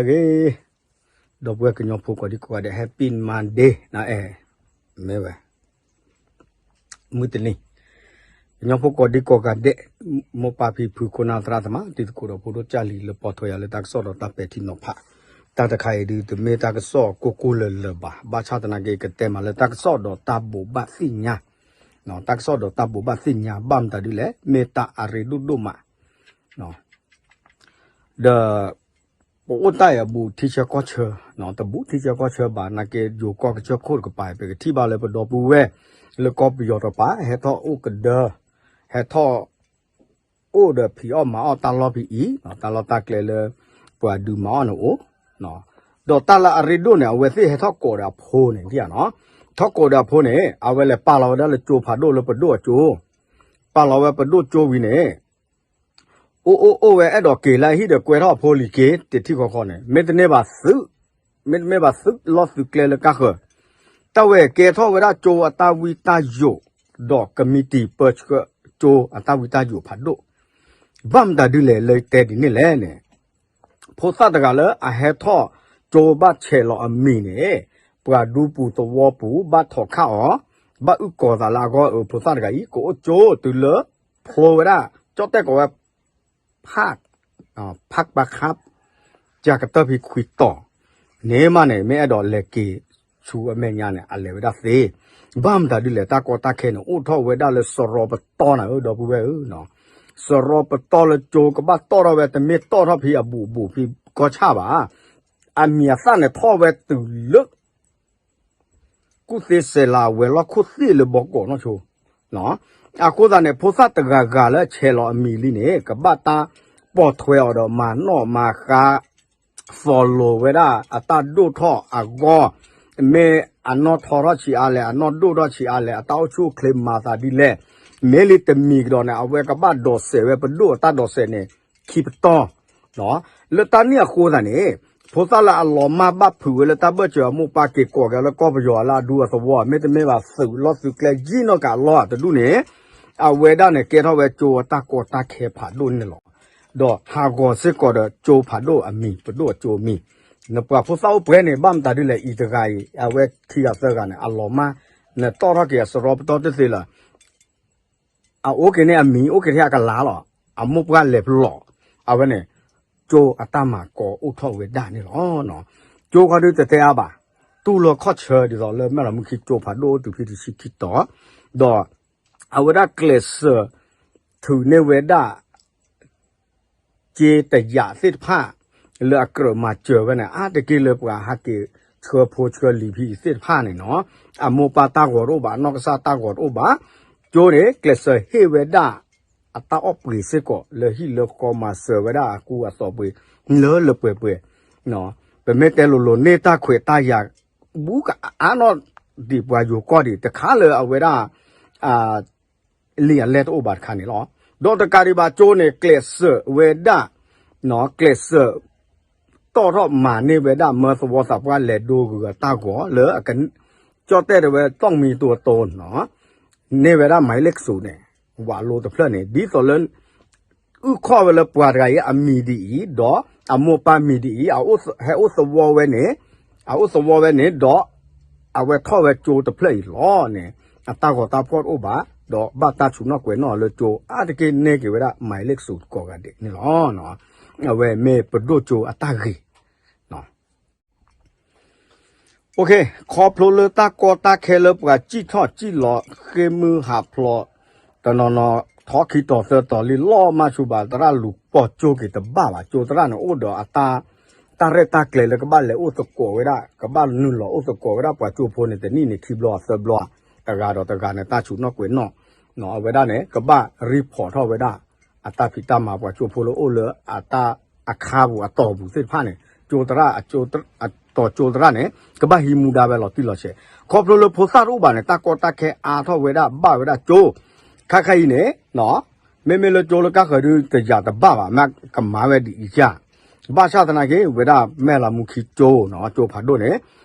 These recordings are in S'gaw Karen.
ဂ့ၤ, ဒီပုၢ်ဝဲၢ်ကညီဖိကိးဒံကိးဂၤဒဲး Happy Monday နအဲၣ်, မ့ၢ်ဝဲ မုၢ်တနံၤ, ကညီဖိကိးဒံကိးဂၤဒဲး, မိၢ်ပၢ်ဖံဖုခိၣ်နၢ်သရၣ်သမါ တံၤသကိးဒီးဖိဒိၣ်ကၢ်လံၤလၢပိာ်ထွဲယၤလၢတၢ်ကစီၣ်ဒီးတၢ်ပဲာ်ထံနီၤဖး, တၢ်တခါအံၤဒုး တမ့ၢ်တၢ်ကစီၣ်ကိၢ်ကိၢ်လၢၤလၢၤဘၣ်, ဘၣ်ဆၣ်သနာ်က့ ကတဲမးလၢတၢ်ကစီၣ်ဒီးတၢ်ဘိးဘၣ်သ့ၣ်ညါ, တၢ်ကစီၣ်ဒီးတၢ်ဘိးဘၣ်သ့ၣ်ညါ ဘၣ်မတၤဒုးလဲၣ် မ့ၢ်တၢ်အရ့ဒိၣ်ဒိၣ်မး ဒီး ပအိၣ်တၢ်အံၤအဘူးထံဆၢကီၢ်ဆၢ, တဘူးထံဆၢကီၢ်ဆၢဘၣ် နာ်က့ ယိၤကီၢ်ကစၢၢ်ခိၣ်တကပၤ ပကထံၣ်ဘၣ်လၢပဒီပုၢ်ဝဲၢ် လၢကီၢ်ပယီၤတကပၤ ဟဲထီၣ်အိၣ်ကဒၢ, ဟဲထီၣ်အိၣ်ဒီးဖံးအီၣ်မၤအီၣ်တၢ်လီၢ်ဖဲအံၤ, တၢ်လီၢ်တၢ်ကျဲလၢ ပှၤဒုးမၤအီၣ်န့ၣ်အိၣ်, ဒီးတၢ်လၢအရ့ဒိၣ်န့ၣ် အဝဲသ့ၣ်ဟဲထီၣ်ကိးဒီးအဖိန့ၣ် ထံၣ်ဧါနီၤ, ထီၣ်ကိးဒီးအဖိန့ၣ် အဝဲလဲၤပာ်လီၤဝဲဒၣ်လၢကၠိဖးဒိၣ်လၢပဒိၣ်အကၠိ, ပာ်လီၤဝဲပဒိၣ်ကၠိဝံၤန့ၣ် အိၣ်အိၣ်အိၣ်ဝဲအဲၣ်ဒိးက့ၤလၢအဟံၣ်ဒီးကွဲထီၣ်အဖိလံၤက့ၤ တထံၣ်ဃီဃီန့ၣ် မ့တမ့ၢ်ဘၣ်သုး, မ့တမ့ၢ်ဘၣ်သုးလီၢ်သုးကျဲလၢကါဃၢၤ, တၢ်ဝဲကဲထီၣ်ဝဲဒၣ်ကၠိအတၢ်ဝံတၢ်ယိး, ဒီးကမံးတံာ်ပၢဆှၢကၠိအတၢ်ဝံတၢ်ယိးဖးဒိၣ်, ဘၣ်မတၤဒုးလဲၣ်လၢတဲဒ်န့ၣ်လဲၣ်န့ၣ် ဖိသၣ်တဂၤလၢအဟဲထီၣ်ကၠိဘၣ်ဆဲးလီၤအမံၤန့ၣ်, ပှၤဒူပူၤသဝီပူၤ ဘၣ်ထိးခးအီၤ, ဘၣ်အုၣ်ကီၤသးလၢအဂီၢ်အၢ ဖိသၣ်တဂၤအံၤ ကအိၣ်ကၠိတုၤလၢ ဖျိဝဲဒၣ် ကၠီၣ်တဲၣ်ကိးဝဲ ဖး, ဖးပှၤခး, ကကတၢၢ်ဖဲခွံတီၤ, န့ၣ်မးန့ၣ် မ့ၢ်အဲၣ်ဒိးလဲၤက့ၤဆူအမဲာ်ညါန့ၣ် အလဲၤဝဲဒၣ်သ့, ဘၣ်မတၤဒုးလဲၣ် တၢ်ကီတၢ်ခဲန့ၣ် အိၣ်ထီၣ်ဝဲဒၣ်လၢစရီပတီၢ်နၤဧၢ ဒီပုၢ်ဝဲၢ်ဧၢ စရီပတီၢ်လၢကၠိကဘၣ်တီၣ်ထီၣ်ဝဲ တမ့ၢ်တီၣ်ထီၣ်ဖဲအဘူးအဘူးဖဲကီၢ်ဆၣ်ဘၣ်, အမံၤအသၣ်န့ၣ်ထီၣ်ဝဲတုၤလၢ ကူၣ်သ့စဲးလၤဝဲၤလီၢ်ခိၣ်သ့ၣ်လၢဘီကီးနီၢ်ဆိ, အဃိသတးန့ၣ် ဖိသၣ်တဂၤဂၤလၢအဆဲးလီၤအမံၤလံန့ၣ် ကဘၣ်တၢ်ပိာ်ထွဲအီၤဒီးမၤနီၣ်မၤဃါ follow ဝဲဒၣ်အတၢ်ဒိၣ်ထီၣ်အဂီၢ်, မ့ၢ်အနီၢ်ထီထီၣ်ဆံးအါလဲၣ် အနီၢ်ဒိၣ်ထီၣ်ဆံးအါလဲၣ် အတၢ်အိၣ်ဆူၣ်အိၣ်ချ့မၤသးဒ်လဲၣ်, မ့ၢ်လံတမံၤကဒီးန့ၣ် အဝဲကဘၣ်ဒိးစဲးဝဲပဒိၣ်အတၢ်ဒိးစဲးန့ၣ် ခံပတီၢ် လၢတၢ်န့ၣ်အဃိသတးန့ၣ် ဖိသၣ်လၢအလီၤမၢ်ဘၣ်ဖုးဝဲလၢတၢ်ဘၢၣ်စၢၤအမိၢ်ပၢ်က့ၤကိးက့ၤလၢကီၢ်ပယီၤလၢအဒူအသဝီ မ့တမ့ၢ်ဘၣ်သုးလီၢ်သုးကျဲယံာ်နီၢ်က့ၤအလီၢ်အတဒူၣ်န့ၣ် အဝဲဒၣ်န့ၣ်ကဲထီၣ်ဝဲကၠိအတၢ်ကီတၢ်ခဲဖးဒိၣ်န့ၣ်လီၤ. ဒီးဟးဂီၤစ့ၢ်ကီးဒီးကၠိဖးဒိၣ်အမံၤ ပဒိၣ်အကၠိအမံၤ, နပှၤဖိသၣ်အိၣ်ပှဲၤန့ၣ် ဘၣ်မတၤဒ်လဲၣ်အံၤတဂၤအံၤ အဝဲခံဂၤသၢဂၤန့ၣ် အလီၤမၢ် နတီၣ်ထီၣ်က့ၤအစရီပတီၢ်တသ့လၢၤ အအိၣ်က့ၤန့ၣ်အမံၤ အိၣ်က့ၤထဲအကလၤလီၤ. အမိၢ်ပှၢ်လဲၤပလီၢ်, အဝဲန့ၣ် ကၠိအတၢ်မၤကီအိၣ်ထီၣ်ဝဲဒၣ်န့ၣ်လီၤ. ကၠိခီဒုတတဲအါဘၣ်, တူၢ်လီၤခီၣ်ဆၢ ဒ်သိးလၢမဲၢ်လီၤမူခံကၠိဖးဒိၣ်အိၣ်တုၤဖဲတဆံခံတီၤ, ဒီးအဝဲဒၣ်ကျဲးစၢး ထုးန့ၢ်ဝဲဒၣ် က့တယာ်သ့ၣ်တဖၣ် လၢအကြၢးမၤစၢၤဝဲန့ၣ် အါတက့ၢ်လၢပှၤဟးက့ၤဆှၢဖိဆှၢလံၤဖဲအံၤသ့ၣ်တဖၣ်န့ၣ်နီၤ, အမိၢ်ပၢ်တၢ်ဂီၤတအိၣ်ဘၣ် အနီၢ်ကစၢ်တၢ်ဂီၤတအိၣ်ဘၣ်, ကၠိန့ၣ် ကျဲးစၢးဟ့ၣ်ဝဲဒၣ် အတၢ်အီၣ်ပှ့ၤစ့ၢ်ကီး လၢဟံၣ်လၢဃီမၤစၢၤဝဲဒၣ်အကူအသိးပှ့ၤ လၢလၢပှဲၤပှဲၤ, ပမ့ၢ်တဲလိၤလိၤန့ၢ်တၢ်ခွဲးတၢ်ယာ် ဘူးကအါနီၢ်ဒံးပှၤယိၤကီၢ်ဒံး တခါလၢအဝဲဒၣ် လံာ်အလဲၢ်တအိၣ်ဘၣ်တခါန့ၣ်လီၤ. ဒီးတကးဒံးဘၣ်ကၠိန့ၣ် ကျဲးစၢးဝဲဒၣ်, ကျဲးစၢး တီၣ်ထီၣ်မၤန့ၢ်ဝဲဒၣ်မၢသဝီသးပှၢ်လဲၤဒိဂုၤအတၢ်ဂီၤလၢ ကၠီၣ်တဲၣ်တဲဝဲ တီၢ်မံၤတိၤတိၤနီၤ, န့ၢ်ဝဲဒၣ်မၤလ့ကစူးန့ၣ် ဝးလိတဖျၢၣ်န့ၣ် ဒ်သိးလၢ အုၣ်ခီၣ်ဝဲလၢပှၤတဂၤအံၤအမံၤဒ်အံၤ ဒီးအမိၢ်ပၢ်မံၤဒ်အံၤ ဟဲအိၣ်သဝီဝဲန့ၣ်, အအိၣ်သဝီဝဲန့ၣ် ဒီးအဝဲထီၣ်ဝဲကၠိတဖျၢၣ်အံၤလီၤန့ၣ် အတၢ်ဂီၤတၢ်ဖီၣ်တအိၣ်ဘၣ်, ဒီးဘၣ်တၢ်ဆူးနီၣ်ကွဲးနီၣ်လၢကၠိ အါတက့ၢ်န့ၢ်က့ၤဝဲဒၣ်မၤလ့ကစူးကိးဂၤဒဲးန့ၣ်လီၤ. အဝဲမ့ၢ်ပဒိၣ်ကၠိအတၢ်ဂ့ၢ် ခီဖျိလၢတၢ်ကီတၢ်ခဲလၢပှၤစံၣ်ထီၣ်စံၣ်လီၤဃ့ၢ်မုၢ်ဟးဖျိး တနီၤနီၤ ထီခံတီၤသၢတီၤလံ လီၤမၢ်ဆူၣ်ဘၣ် သရၣ်လူၤပိာ်ကၠိက့ၤတဘၣ်ဘၣ်. ကၠိသရၣ်န့ၣ်အိၣ်ဒီးအတၢ် တၢ်ရဲၣ်တၢ်ကျဲၤလၢကဘၣ်လဲၤအိၣ်သကိးဝဲဒၣ် ကဘၣ်နုာ်လီၤအိၣ်သကိးဝဲဒၣ်ပှၤကၠိဖိန့ၣ် တနံၣ်န့ၣ်ခံဘျီသၢဘျီ တဂၤဒီးတဂၤန့ၣ် တၢ်ဆူးနီၣ်ကွဲးနီၣ် အဝဲဒၣ်န့ၣ် ကဘၣ် report ထီၣ်ဝဲဒၣ် အတၢ်ဖံးတၢ်မၤပှၤကၠိဖိလၢအိၣ်လၢအတၢ်အခါပူၤအတီၢ်ပူၤသ့ၣ်တဖၣ်န့ၣ် ကၠိသရၣ် အတီၢ်ကၠိသရၣ်န့ၣ် ကဘၣ်ဟံးမူဒါဝဲလီၤတံၢ်လီၤဆဲး ခီဖျိလၢဖိသၣ်တအိၣ်ဘၣ်န့ၣ် တၢ်ကီတၢ်ခဲအါထီၣ်ဝဲဒၣ်ဘၣ်ဝဲဒၣ်ကၠိ ခါခါအံၤန့ၣ် မ့မ့ၢ်လၢကၠိလၢကါဃၢၤဒုတယာ်တဘၣ်ဘၣ် မ့ၢ်ကမၤဝဲဒ်အံၤဧါ ဘၣ်ဆၣ်သနာ်က့ ဝဲဒၣ်မဲၢ်လးမူခံကၠိ ကၠိဖးဒိၣ်န့ၣ်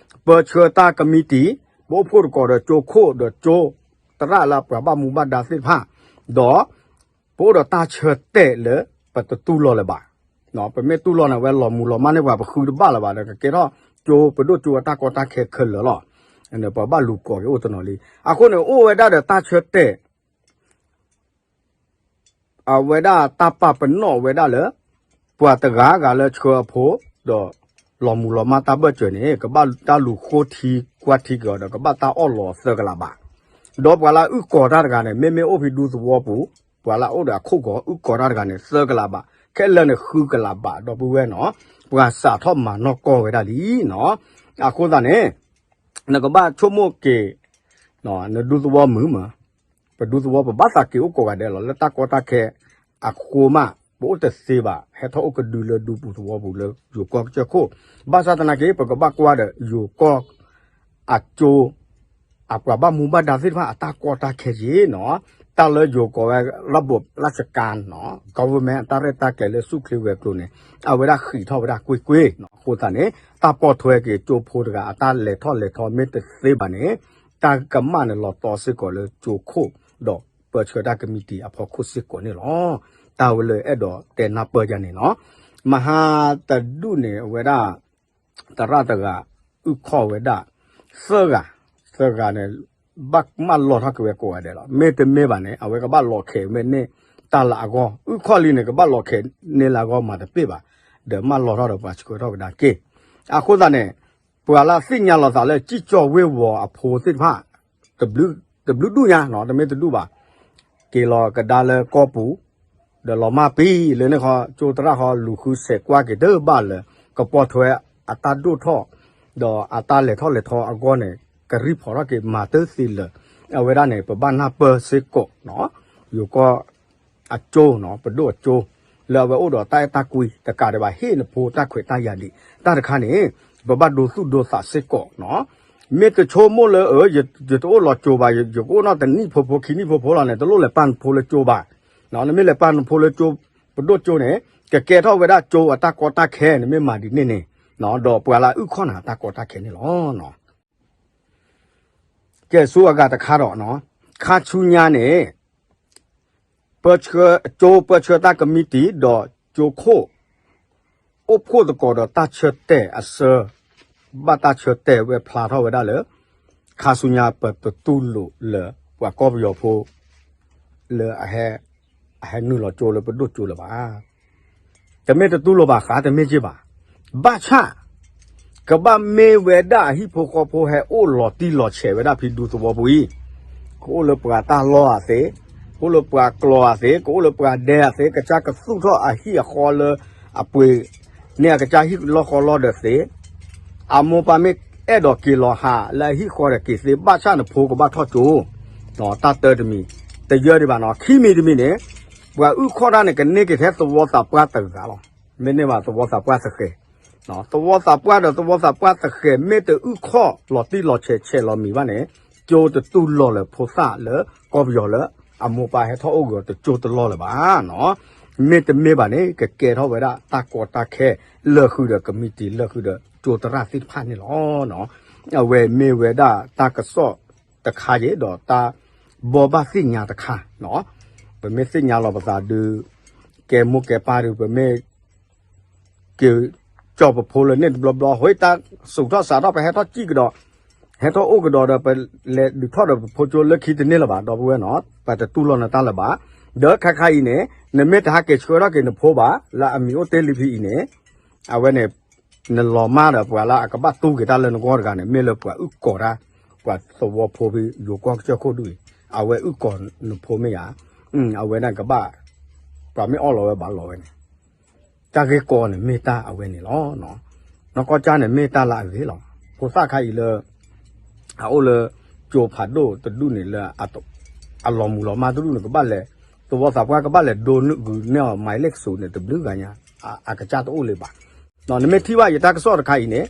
ပၢဆှၢတၢ်ကမံးတံာ် ပအိၣ်ဖှိၣ်သကိးဒီးကၠိခိၣ်ဒီးကၠိသရၣ်လၢပှၤဘၣ်မူဘၣ်ဒါသ့ၣ်တဖၣ် ဒီး ပအိၣ်ဒီးတၢ်ဆၢတဲာ်လၢပတတူၢ်လိာ်လၢၤဘၣ် ပမ့ၢ်တူၢ်လိာ်န့ၣ် အဝဲလီၤမူၤလီၤမၢ်န့ၢ်ပှၤ ပဃုတဘၣ်လၢၤဘၣ်ဒီး ကကဲထီၣ်ကၠိပဒိၣ်ကၠိအတၢ်ကီတၢ်ခဲခဲလၢာ်လီၤ. ပှၤဘၣ်လူၤကိးက့ၤအိၣ်တနီၤလံ. အဃိန့ၣ် အိၣ်ဝဲဒၣ်ဒီးတၢ်ဆၢတဲာ် အဝဲဒၣ်တၢ်ပာ်ပနီၣ်ဝဲဒၣ်လၢ ပှၤတဂၤဂၤလၢဆှၢအဖိ ဒီးလီၤမူၤလီၤမၢ်တၢ်ဘၢၣ်စၢၤန့ၣ် ကဘၣ်တၢ်လူၤဃိထံကွၢ်ထံက့ၤအီၤဒီး ကဘၣ်တၢ်အီၣ်လီၤသၢကလးဘး. ဒီးပှၤလၢအုၣ်ကီၤတၢ်တဂၤန့ၣ် မ့မ့ၢ်အိၣ်ဖဲဒူသဝီပူၤ ပှၤလၢအအိၣ်ဒီးအခိၣ်ကီၤအုၣ်ကီၤတၢ်တဂၤန့ၣ် သၢကလးဘး, ခဲလၢာ်န့ၣ်ဃုကလးဘး ဒီပုၢ်ဝဲၢ်နီၤ, ပှၤစးထီၣ်မၤနီၢ်ကီၢ်ဝဲဒၣ်လံနီၤ. အဃိသတးန့ၣ် နကဘၣ်ဆိကမိၣ်က့ၤ နဒူသဝီမုာ်မး, ပဒူသဝီပဘၣ်သးက့ၤအိၣ်ကိးဂၤဒဲးလီၤ. လၢတၢ်ကီတၢ်ခဲအဃိမး ပအိၣ်တသ့ဘၣ်, ဟဲထီၣ်အိၣ်ကဒုလၢဒူပူၤသဝီပူၤလၢယိၤကီၢ်ကစၢၢ်ခိၣ်, ဘၣ်ဆၣ်သနာ်က့ ပကဘၣ်ကွၢ်ဒီးယိၤကီၢ်အကၠိ အပှၤဘၣ်မူဘၣ်ဒါသ့ၣ်တဖၣ်အတၢ်ကီတၢ်ခဲက့နီၤ, တၢ်လၢယိၤကိးဝဲ ระบบราชการနီၤ, government အတၢ်ရဲၣ်တၢ်ကျဲၤလၢဆူၣ်ချ့ဝဲၤကျိၤန့ၣ် အဝဲဒၣ်ဃံးထီၣ်ဝဲဒၣ်ကွ့ၢ်ကွ့ၢ်နီၤ. အဃိသတးန့ၣ် တၢ်ပိာ်ထွဲက့ၤကၠိဖိတဂၤအတၢ်လဲၤထီၣ်လဲၤထီမ့ၢ်တသ့ဘၣ်န့ၣ် တၢ်ကမၣ်န့ၣ်လီၤတီစ့ၢ်ကီးလၢကၠိခိၣ် ဒီးပၢဆှၢတၢ်ကမံးတံာ်အဖီခိၣ်စ့ၢ်ကီးန့ၣ်လီၤ. တၢ်ဝဲလၢအဲၣ်ဒိးတဲနၢ်ပၢၢ်ယၤန့ၣ်နီၤ, မဟါတဒူၣ်န့ၣ် အဝဲဒၣ် သရၣ်တဂၤ အုၣ်ခီၣ်ဝဲဒၣ် သၢဂၤ, သၢဂၤန့ၣ် ဘၣ်မၢလီၤထီၣ်က့ၤဝဲကိးဂၤဒဲးလီၤ. မ့တမ့ၢ်ဘၣ်န့ၣ် အဝဲကဘၣ်လီၤခဲးဝဲန့ၢ်တၢ်လၢအဂီၢ်, အုၣ်ခီၣ်လံန့ၣ် ကဘၣ်လီၤခဲးန့ၢ်လၢအဂီၢ်မးတပ့ၢ်ဘၣ်, ဒီးမၢလီၤထီၣ်ဒီးပှၤဆှၢထီၣ်ကဒါက့ၢ်. အဃိသတးန့ၣ် ပှၤလၢအသ့ၣ်ညါလီၤသးလၢ ကံၣ်ကၠီၣ်ဝ့ၢ်ဝီၤအဖိသ့ၣ်တဖၣ် တဘျုးဒူၣ်ညါနီၤ, တမ့ၢ်တဒူၣ်ဘၣ်, က့ၤလီၤကဒါလၢကီၢ်ပူၤ ဒီးလီၤမၢ်ပံလၢန့ၣ်ဃီ ကၠိသရၣ်ဃီလူၤဃုဆဲးကွၢ်က့ၤတဘၣ်လၢ ကပိာ်ထွဲအတၢ်ဒိၣ်ထီၣ် ဒီးအတၢ်လဲၤထီၣ်လဲၤထီအဂီၢ်န့ၣ် ကရံၣ်ဖီၣ်ထီၣ်က့ၤမၤတသ့လၢၤ. အဝဲဒၣ်န့ၣ် ပဘၣ်နၢ်ပၢၢ်စ့ၢ်ကီးနီၤ, ယိၤကီၢ်အကၠိနီၤ, ပဒိၣ်အကၠိ လၢအဝဲအိၣ်ဒီးတၢ်အဲၣ်တၢ်ကွံ တကးဒံးဘၣ် ဟ့ၣ်နဖိတၢ်ခွဲးတၢ်ယာ်ဒံး တၢ်တခါန့ၣ် ပဘၣ်ဒိသူၣ်ဒိသးစ့ၢ်ကီးနီၤ. မ့ၢ်တဆိကမိၣ်လၢ အၢ ယတအိၣ်လီၤကၠိဘၣ်, ယကအိၣ်နီၢ်တနံၣ်ဖိဖိခံနံၣ်ဖိဖိလီၤန့ၣ် တလိၣ်လဲၤပာ်နဖိလၢကၠိဘၣ်. နမ့ၢ်လဲၤပာ်နဖိလၢကၠိ ပဒိၣ်ကၠိန့ၣ် ကကဲထီၣ်ဝဲဒၣ်ကၠိအတၢ်ကီတၢ်ခဲ နမ့ၢ်မၤဒ်န့ၣ်န့ၣ် ဒီးပှၤလၢအုၣ်ခီၣ်နၤအတၢ်ကီတၢ်ခဲန့ၣ်လီၤ. ကဲ ဆူအဂၤတခါဒီး ခါဆူညါန့ၣ် ပၢဆှၢကၠိ ပၢဆှၢတၢ်ကမံးတံာ် ဒီးကၠိခိၣ် အိၣ်ဖှိၣ်သကိးဒီးတၢ်ဆၢတဲာ်အဆၢ, ဘၣ်တၢ်ဆၢတဲာ်ဝဲဖျါထီၣ်ဝဲဒၣ်လၢ ခါဆူညါပတတူၢ်လိာ်လၢပှၤကီၢ်ပယီၤဖိ လၢအဟဲ အဟဲနုာ်လီၤကၠိလၢပဒိၣ်ကၠိလၢၤဘၣ်. တမ့ၢ်တတူၢ်လိာ်ဘၣ်ဃး တမ့ၢ်က့ဘၣ်. ဘၣ်ဆၣ် ကဘၣ်မ့ၢ်ဝဲဒၣ်အဟံၣ်ဖိဃီဖိဟဲအိၣ်လီၤတံၢ်လီၤဆဲးဝဲဒၣ်ဖဲဒူသဝီပူၤအံၤ, ကအိၣ်လၢပှၤတၢ်လီၢ်အသ့, ကအိၣ်လၢပှၤကျီအသ့, ကအိၣ်လၢပှၤဒဲအသ့, ကစၢ်ကသူၣ်ထီၣ်အဟံၣ်အဃီလၢအပှ့ၤန့ၢ်အကစၢ်ဟံၣ်လီၢ်ဃီလီၢ်ဒီးသ့, အမိၢ်ပၢ်မ့ၢ်အဲၣ်ဒိးက့ၤလီၤဟးလၢအဟံၣ်ဃီဒီးက့ၤသ့, ဘၣ်ဆၣ်နဖိကဘၣ်ထီၣ်ကၠိ, တၢ်တၢတမံၤ, တယၢဒံးဘၣ်နီၤ, ခံမံၤတမံၤန့ၣ် ပှၤအုၣ်ခီၣ်တၢ်န့ၣ် ကန့ၢ်က့ၤထဲသဝီသးပှၢ်တဂၤလီၤ. မ့ၢ်န့ၢ်ဘၣ်သဝီသးပှၢ်သဃဲၤ, သဝီသးပှၢ်ဒီးသဝီသးပှၢ်သဃဲၤ မ့ၢ်တအုၣ်ခီၣ်လီၤတံၢ်လီၤဆဲးဆဲးလီၤမံၤဘၣ်န့ၣ်, ကၠိတတူၢ်လိာ်လၢၤဖိသၣ်လၢကီၢ်ပယီၤလၢအမိၢ်ပၢ်ဟဲထီၣ်အိၣ်ဂ့ၤအီၤတကၠိတလီၢ်လၢၤဘၣ်နီၤ. မ့တမ့ၢ်ဘၣ်န့ၣ် ကကဲထီၣ်ဝဲဒၣ်တၢ်ကီတၢ်ခဲ လၢာ်ဃုာ်ဒီးကမံးတံာ် လၢာ်ဃုာ်ဒီးကၠိသရၣ်သ့ၣ်တဖၣ်န့ၣ်လီၤ. အဝဲမ့ၢ်ဝဲဒၣ်တၢ်ကစီၣ်တခါယဲ ဒီးတၢ်ဘိးဘၣ်သ့ၣ်ညါတခါနီၤ. ပမ့ၢ်သ့ၣ်ညါလီၤပသးဒုး ကဲမိၢ်ကဲပၢ်ဒုး ပမ့ၢ် က့ၤကၠီၣ်ပဖိလၢန့ၣ်တဘျီဘျီ ဟိတၢ်စူးထီၣ်စးထီၣ် ပဟဲထီၣ်စံၣ်ကဒီး ဟဲထီၣ်အိၣ်ကဒီးဒီး ပလဲၤဒုးထီၣ်ဒီးပဖိကၠိလၢခံတန့ၢ်လၢၤဘၣ် ဒီပုၢ်ဝဲၢ်နီၤ, ပတတူၢ်လိာ်နတၢ်လၢၤဘၣ်. ဒီးခါခါအံၤန့ၣ် နမ့ၢ်တဟးက့ၤဆှၢထီၣ်က့ၤနဖိဘၣ် လၢအမံၤအိၣ်တ့ၢ်လံဖဲအံၤန့ၣ် အဝဲန့ၣ် နလီၤမၢ်ဒီးပှၤလၢအကဘၣ်တူၢ်က့ၤတၢ်လၢနဂီၢ်တဂၤန့ၣ် မ့ၢ်လၢပှၤအုၣ်ကီၤတၢ် ပှၤသဝီဖိဖဲယိၤကီၢ်ကစၢၢ်ခိၣ်ဒ်အံၤ အဝဲအုၣ်ကီၤနဖိမ့ၢ်ဧါ. အဝဲဒၣ်ကဘၣ် ပှၤမ့ၢ်အီၣ်လီၤဝဲဘၣ်လီၤဝဲန့ၣ် တၢ်ဂ့ၢ်ကီန့ၣ်မ့ၢ်တၢ်အဝဲန့ၣ်လီၤ. နီၢ်ကီၢ်ကၠၢ်န့ၣ်မ့ၢ်တၢ်လၢအဂ့ၤလီၤ. ဖိသၣ်ခါအံၤလၢ အအိၣ်လၢ ကၠိဖးဒိၣ်တဒူၣ်န့ၣ်လၢ အလီၤမူၤလီၤမၢ်တဒူၣ်န့ၣ် ကဘၣ်လဲၤ သဝီသးပှၢ်ကဘၣ်လဲၤဒိနုာ်ဂုာ်န့ၢ်အီၤ မၤလ့ၣ်ကဆူးန့ၣ် တဘျုးဂၤညါ အကစၢ်တအိၣ်လၢၤဘၣ်. နမ့ၢ်ထံၣ်ဘၣ်ယတၢ်ကစီၣ်တခါအံၤန့ၣ်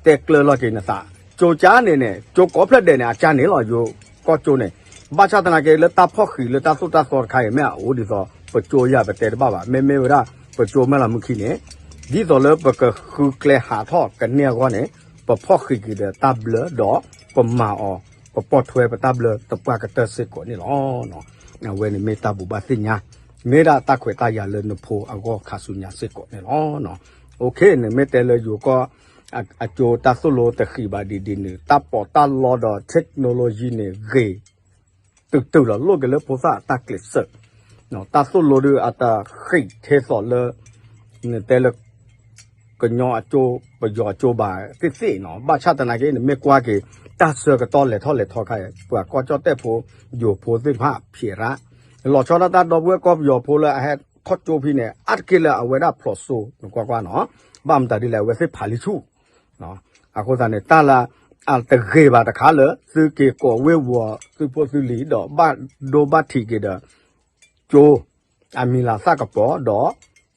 တဲကျၢၤလီၤက့ၤနသး ကၠိကၠၢ်န့ၣ်န့ၣ် ကၠိကိးဖျၢၣ်ဒဲးန့ၣ် အကၠၢ်န့ၣ်လီၤ ယိၤကီၢ်ကၠိန့ၣ် ဘၣ်ဆၣ်သနာ်က့လၢတၢ်ဖီၣ်ဃံးလၢတၢ်သိၣ်တၢ်သီတခါအံၤ မ့ၢ်အအိၣ်ဒ်သိး ပကၠိယၤပတဲတဘၣ်ဘၣ် မ့မ့ၢ်ဝဲဒၣ် ပကၠိမဲၢ်လးမုၢ်ခံန့ၣ် ဒ်သိးလၢပကဃုကျဲဟးထီၣ်ကန့ၢ်အဂီၢ်န့ၣ် ပဖီၣ်ဃံးက့ၤဒီးတၢ်ဘျၢဒီး ပမၤအီၤ ပပိာ်ထွဲပတၢ်ဘျၢသပှၢ်ကတၢၢ်စ့ၢ်ကီးန့ၣ်လီၤ. အဝဲန့ၣ်မ့ၢ်တၢ်ဘိးဘၣ်သ့ၣ်ညါ မ့ၢ်ဒၣ်တၢ်ခွဲးတၢ်ယာ်လၢနဖိအဂီၢ်ခါဆူညါစ့ၢ်ကီးန့ၣ်လီၤ. နမ့ၢ်တဲလၢယိၤကီၢ်အကၠိတၢ်သိၣ်လိတဃံးဘၣ်ဒ်ဒ်န့ၣ် တၢ်ပီးတၢ်လီဒီး technology န့ၣ်ဂ့ၤ တုၤတုၤလီၤ လိၣ်က့ၤလၢဖိသၣ်အတၢ်ကျဲးစၢး, တၢ်သိၣ်လိဒုးအတဃံးထဲသိးလၢ နတဲလၢ ကညီအကၠိ ပယီၤအကၠိဘၣ်သ့ၣ်သ့ၣ်နီၤ, ဘၣ်ဆၣ်သနာ်က့ နမ့ၢ်ကွၢ်က့ၤ တၢ်ဆၢကတီၢ်လဲၤထီၣ်လဲၤထီခါ ပှၤကီၢ်ကၠီၣ်တဲၣ်ဖိ ယိၤဖိသ့ၣ်တဖၣ်ဖံးရၣ် လီၤဆီဒၣ်တၢ်ဒီပုၢ်ဝဲၢ်ကီၢ်ပယီၤဖိလၢအဟဲထီၣ်ကၠိဖဲန့ၣ် အါတက့ၢ်လၢအဝဲဒၣ်ဖျိးစိ နကွၢ်ကွၢ်နီၤ, ဘၣ်မတၤဒ်လဲၣ် အဝဲသ့ၣ်ဖးလံဆူၣ် အဃိသတးန့ၣ် တၢ်လၢအတဂ့ၤဘၣ်တခါလၢ သုက့ၤကိးဝ့ၢ်ဝီၤသုဖိသုလံၤဒီး ဘၣ်ဒိဘၣ်ထံးက့ၤဒီး ကၠိ အမံၤလၤသၣ်ကပီၤဒီး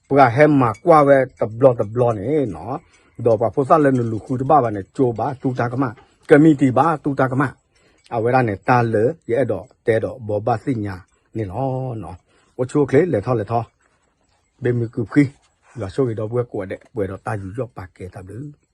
ပှၤဟဲမၤကွၢ်ဝဲတဘျီတဘျီန့ၣ်နီၤ, ဒီးပှၤဖိသၣ်လၢနလူၤဃုတဘၣ်ဘၣ်န့ၣ် ကၠိဘၣ်သူတၢ်ကမၣ်, ကမံးတံာ်ဘၣ်သူတၢ်ကမၣ်, အဝဲဒၣ်န့ၣ် တၢ်လၢယအဲၣ်ဒိးတဲဒီးဘိးဘၣ်သ့ၣ်ညါန့ၣ်လီၤ. အိၣ်ဆူၣ်အိၣ်ချ့ လဲၤထီၣ်လဲၤထီ, ဘၣ်မုာ်ကုာ်ဖှံ, ယွၤဆိၣ်ဂ့ၤဒီပုၢ်ဝဲၢ်ကိးဂၤဒဲး ပှဲၤဒီးတၢ်ယူးယီၣ်ပာ်ကဲတၢ်ဘျုး